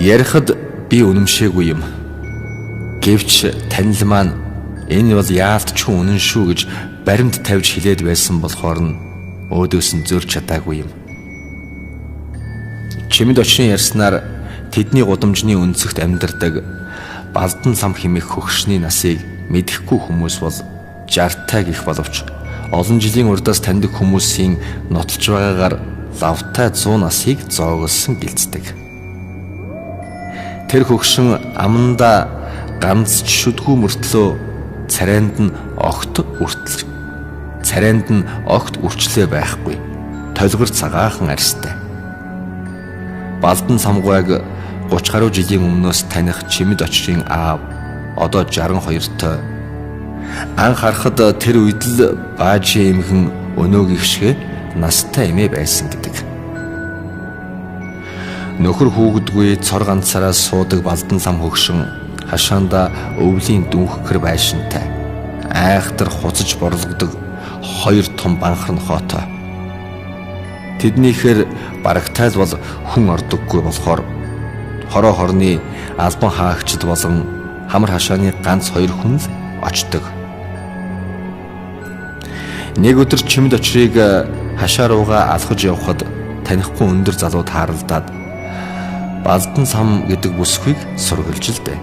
Ярихад би үнэмшээгүй юм. Гэвч танил маань энэ бол яалтчгүй үнэн шүү гэж баримт тавьж хэлээд байсан болохоор нь өөдөөс нь зөрж чадаагүй юм. Чимэд очрын ярьснаар тэдний гудамжны өнцөгт амьдардаг Балдан лам хэмээх хөгшний насыг мэдэхгүй хүмүүс бол 60-тай гэх боловч олон жилийн урдаас таньдаг хүмүүсийн нотолж байгаагаар лавтай 100 насыг зооглосон гэлцдэг. Тэр хөгшин амандаа ганц ч шүдгүү мөртлөө царайнд нь огт үртэл царайнд нь огт үрчлээ байхгүй. Толгор цагаахан арьстай. Балдан самгүйг 30 гаруй жилийн өмнөөс таних Чимэд очрын аав одоо 62-той. Анх харахад тэр үед л баажи эмхэн өнөөгийнх шиг настай эмээ байсан гэдэг. Нөхөр хүүхэдгүй цор ганцаараа суудаг Балдан лам хөгшин хашаанда өвлийн дүнхгэр байшинтай айхтар хуцаж борлогодог хоёр том банхар нохоотой. Тэднийхээр барагтайл бол хүн ордоггүй болохоор хороо хорны албан хаагчид болон хамар хашааны ганц хоёр хүн л очдог. Нэг өдөр Чимэд очрыг хашаа руугаа алхаж явхад танихгүй өндөр залуу тааралдаад Балдан сам гэдэг бүсгүйг сургалж л дээ.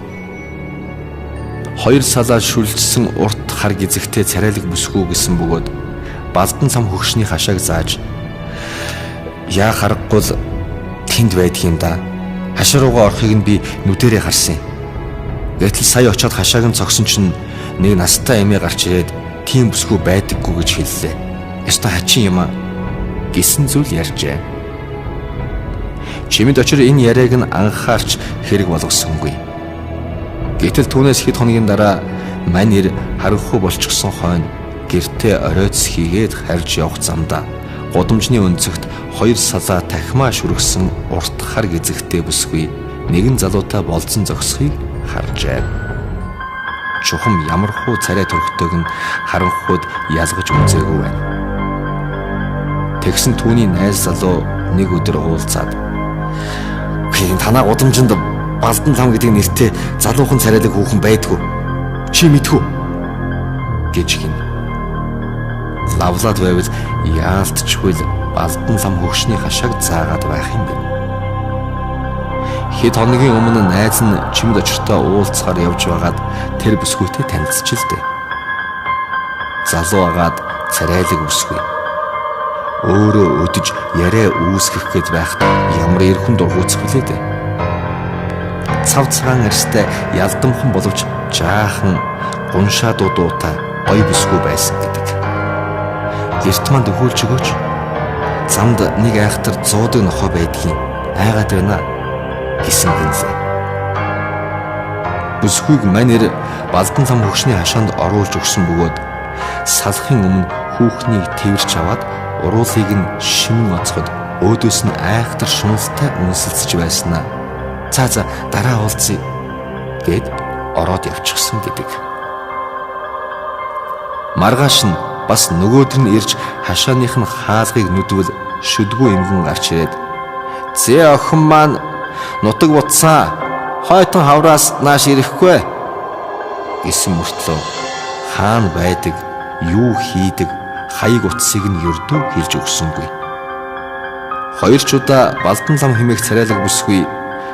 Хоёр салаа шүлжсэн урт хар гизэгтэй царайлаг бүсгүй гэсэн бөгөөд Балдан сам хөгшний хашааг зааж яа харахгүй л тэнд байдаг юм да. Хашаа руугаа орохыг нь би нүдэрээ харсан юм. Гэтэл сая очиод хашааг нь цогсон чинь нэг настай эмээ гарч ирээд тийм бүсгүй байдаггүй гэж хэллээ. Ёстой хачин юм а гэсэн зүйл ярьжээ. Чимэд очир энэ яриаг нь анхаарч хэрэг болгосонгүй. Гэтэл түүнээс хэд хоногийн дараа мань ир харанхуй болчихсон хойно гэртээ оройц хийгээд харж явах замдаа гудамжны өнцөгт хоёр салаа тахимаа шүргсэн урт хар гизэгтэй бүсгүй нэгэн залуутай болцсон зогсохыг харжээ. Чухам ямар хуу царай төрхтэйг нь харанхуйд ялгаж үзээгүй байна. Тэгсэн түүний найз залуу нэг өдөр уулзаад "Танаа гудамжинд Балдан лам гэдэг нэртэй залуухан царайлаг хүүхэн байдгүй. Чи мэдхүү?" гэж гин. Лавлаад байвал яалтчгүй л Балдан лам хөгшний хашааг заагаад байх юм байна. Хэд хоногийн өмнө найз нь Чимэд очиртой уулзахаар явж байгаад тэр бүсгүйтэй танилцж л дээ. Залуу агаад царайлаг бүсгүй. Өөрөө өдөж яриа үүсгэх гэж байхад ямар эрхэн дургуутсах билээ дээ. Цав цагаан арьстай ялдамхан боловч жаахан гуншаа дуудуутай гоё бүсгүй байсан гэдэг. Гэрт манд өгүүлж өгөөч. Замд нэг айхтар зуудаг нохой байдгийн айгаад байна гэсэн гинлээ. Бүсгүйг манер Балдан лам хөгшний хашаанд оруулж өгсөн бөгөөд салахын өмнө хүүхнийг тэрч аваад уруулыг нь шимэн оцоход өөдөөс нь айхтар шуналтай үнсэлцэж байснаа. "За за дараа уулзъя" гэд ороод явчихсан гэдэг. Маргааш нь бас нөгөөдөр нь ирж хашааных нь хаалгыг нүдвэл шүдгүү эмгэн гарч ирээд "Зэ охин маань нутаг бутсан, хойтон хавраас нааш ирэхгүй" гэсэн мөртлөө хаана байдаг, юу хийдэг, хаяг утсыг нь ердөө хэлж өгсөнгүй. Хоёр ч удаа Балдан лам хэмээх царайлаг бүсгүй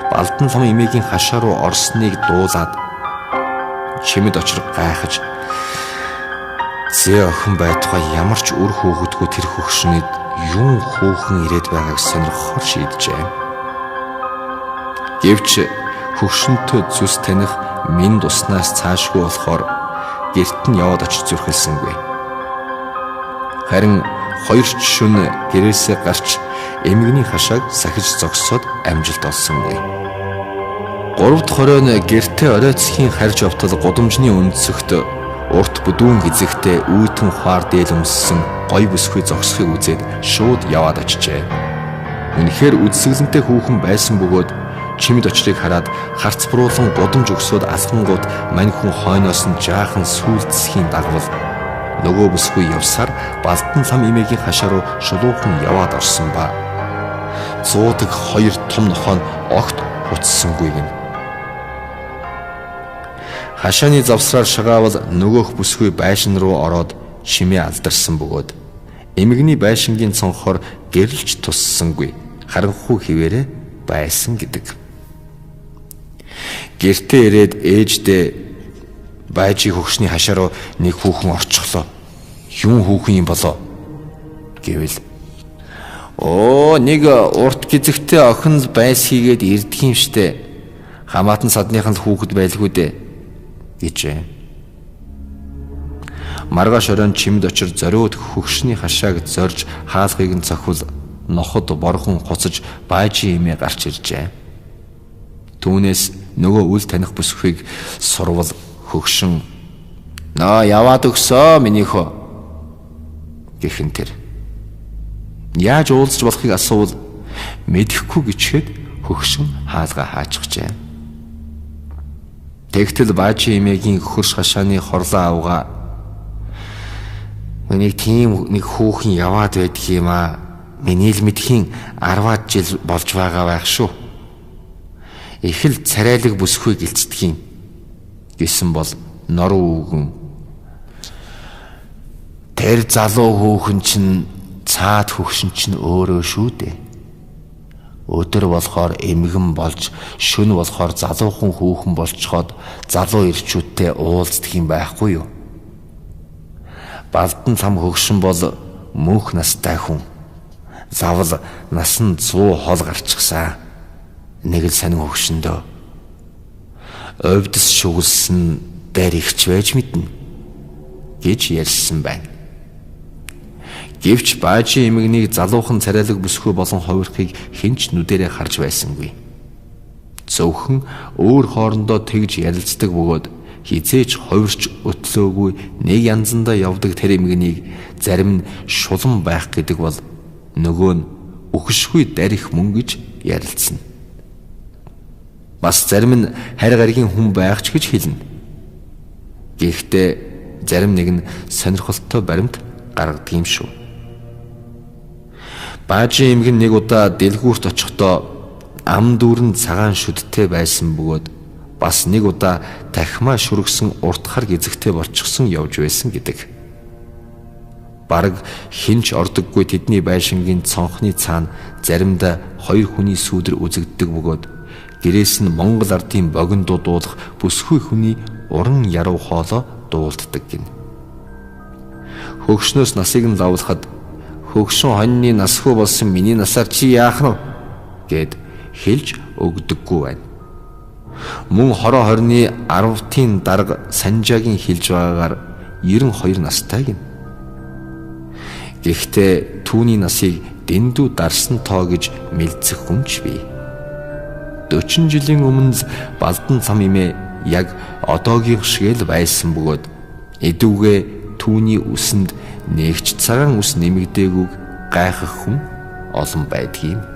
Балдан лам эмээгийн хашаа руу орсныг дуулаад Чимэд очир гайхаж "Зэ охин байтугай ямар ч үр хүүхэдгүй тэр хөгшнөд юун хүүхэн ирээд байгааг сонирхохоор шийджээ. Гэвч хөгшөнтэй зүс таних минь туснаас цаашгүй болохоор гэрт нь яваад очиж зүрхэлсэнгүй. Харин хоёр ч шөнө гэрээсээ гарч эмгэний хашааг сахиж зогсоод амжилт олсонгүй. Гурав дахь оройн гэртээ оройцхийн харж явтал гудамжны өнцөгт урт бүдүүн гизэгтэй үйтэн хуар дээл өмссөн гоё бүсгүй зогсохыг үзээд шууд яваад очжээ. Үнэхээр үзэсгэлэнтэй хүүхэн байсан бөгөөд Чимэд очрыг хараад харц буруулан гудамж өгсөөд алхангууд мань хүн хойноос нь жаахан сүүлдсхийн дагвал нөгөө бүсгүй явсаар Балдан лам эмээгийн хашаа руу шулуухан яваад орсон ба. Зуудаг хоёр том нохой нь огт хуцсангүй гэнэ. Хашааны завсраар шагаавал нөгөөх бүсгүй байшин руу ороод чимээ алдарсан бөгөөд эмэгний байшингийн цонхоор гэрлж туссангүй харанхуй хിവэрэ байсан гэдэг. Гэртээ ирээд ээждээ байжи хөгшний хашаа руу нэг хүүхэн орчихлоо. Юун хүүхэн юм болоо гэвэл оо нэг урт гизэгтэй охин л байс хийгээд ирдэг юм штэ. Хамаатан садныхан л хүүхэд байлгүй дээ гэжээ. Маргааш оройн чимд очир зориуд хөгшний хашааг зорж хаалгыг нь цохивол ноход борхон хуцаж баажи эмээ гарч иржээ. Түүнээс нөгөө үл таних бүсгүйг сурвал хөгшин наа яваад өгсөө минийхөө гэхэн тэр. Яаж уулзч болохыг асуувал мэдэхгүй гэчихэд хөгшин хаалгаа хаачихжээ. Тэгтэл баажи эмээгийн хөрш хашааны хорлоо авгаа миний тийм нэг хүүхэн яваад байдаг юм аа. Миний л мэдхийн 10-аад жил болж байгаа байх шүү. Их л царайлаг бүсгүй гэлцдэг юм гэсэн бол норуу үгэн тэр залуу хүүхэн чинь цаад хөгшин чинь өөрөө шүү дээ. Өдөр болохоор эмгэн болж, шөнө болохоор залуухан хүүхэн болцоход залуу ирчүүдтэй уулздаг юм байхгүй юу? Балдан цам хөгшин бол мөнх настай хүн. Лавл нас нь 100 хол гарчихсан. Нэг л сонин хөгшөндөө. Овдс шүглсэн дээр ихч байж мэднэ гэж ярьсан байна. Гэвч баажи эмэгнийг залуухан царайлаг бүсгүй болон хувирахыг хэн ч нүдэрээ харж байсангүй. Зөвхөн өөр хоорондоо тэгж ярилцдаг бөгөөд хизээч хувирч өтлөөгүй нэг янзандаа явдаг тэр эмэгнийг зарим нь шулан байх гэдэг бол нөгөө нь үхшгүй дарих мөн гэж ярилцсан. Бас зарим нь харь гаригийн хүн байх ч гэж хэлнэ. Гэхдээ зарим нэг нь сонирхолтой баримт гаргадаг юм шүү. Баажи эмгэн нэг удаа дэлгүүрт очихдоо ам дүүрэн цагаан шүдтэй байсан бөгөөд бас нэг удаа тахимаа шүргсэн урт хар гизэгтэй болчихсон явж байсан гэдэг. Бараг хэн ч ордоггүй тэдний байшингийн цонхны цаана заримдаа хоёр хүний сүүдэр үзэгддэг бөгөөд гэрээс нь Монгол ардын богино дуудуулах бүсгүй хүний уран яруу хоолой дуулддаг гин. Хөгшнөөс насыг нь лавлахад хөгшин хоньны насгүй болсон миний насаар чи яах нь гэд хэлж өгдөггүй байна. Мөн хороо хорны 10-ын дарга Санжаагийн хэлж байгаагаар 92 настай гин. Гэхдээ түүний насыг дэндүү дарсан тоо гэж мэлцэх хүн ч бий. 40 жилийн өмнө Балдан цам эмээ яг одоогийн шиг л байсан бөгөөд эдүүгээ түүний үсэнд нэгч цагаан үс нэмэгдээгүйг гайхах хүн олон байдгийг.